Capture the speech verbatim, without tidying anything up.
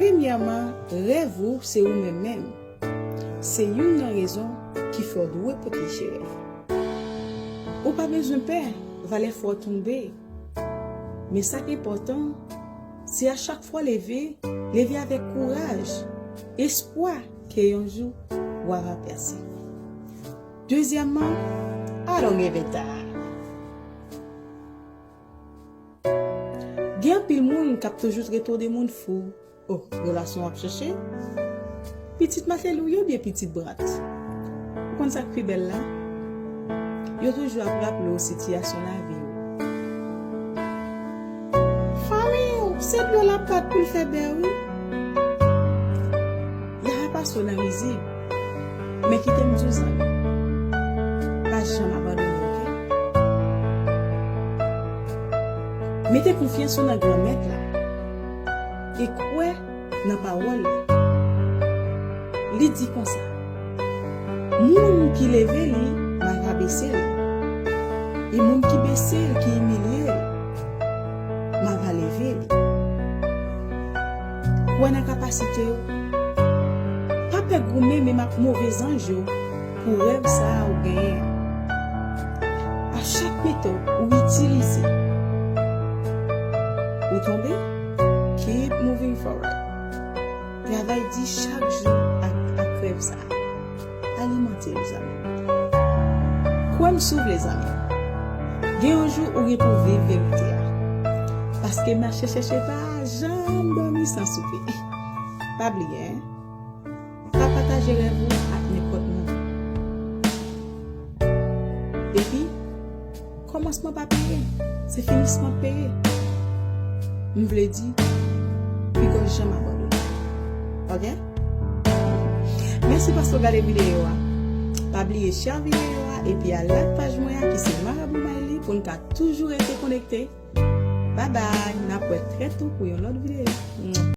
Premyèman, rèv ou se ou menm menm. Se youn nan rezon ki fè w dwe pwoteje rèv ou. Ou pa bezwen pè, valè fè w tonbe. Men sa k enpòtan, se a chak fwa leve, leve avèk kouraj, espwa ke yon jou w ava pèse. Dezyèmman, I don't give a damn. Gen anpil moun k ap toujou trete w de moun fou. Oh, relasyon w ap chèche? Pitit Matelou ye oubyen pitit Brat? Ou konn sa k pi bèl la? Yo toujou ap raple w sitiyasyon lavi w. Fanmi w, se dlo l ap bat pou l fè bè wi. Y a pase w nan rizib. Men kite m di w zanmi, pa janm abandone, oke? Mete konfyans ou nan Granmèt la e kwè nan pawòl li. Li di konsa, moun ki leve li, m a rabese l. E moun ki bese l, ki imilye l, m a leve li. Kwè nan kapasite w. Pa pè goumen menm ak move zanj yo pou rèv sa a ou genyen an. A chak metòd ou itilize, ou tonbe, keep moving forward. Travay di chak jou ak, ak rèv sa a. Alimante l, zanmi. Kwè m si w vle, zanmi. Gen yon jou ou gen pou viv verite a. Paske mache chèche pa janm dòmi san soupe. Pa bliye, en. Pa pataje rèv ou ak nenpòt moun. Epi, kòmansman pa peye, se finisman k peye. M vle di, pigòj janm abandone. Oke? Mèsi paske w gade videyo a. Pa bliye share videyo a epi al like paj mwen an ki se Marabou Mayli pou n ka toujou rete konekte. Babay, n ap wè trè tou pou yon lòt videyo.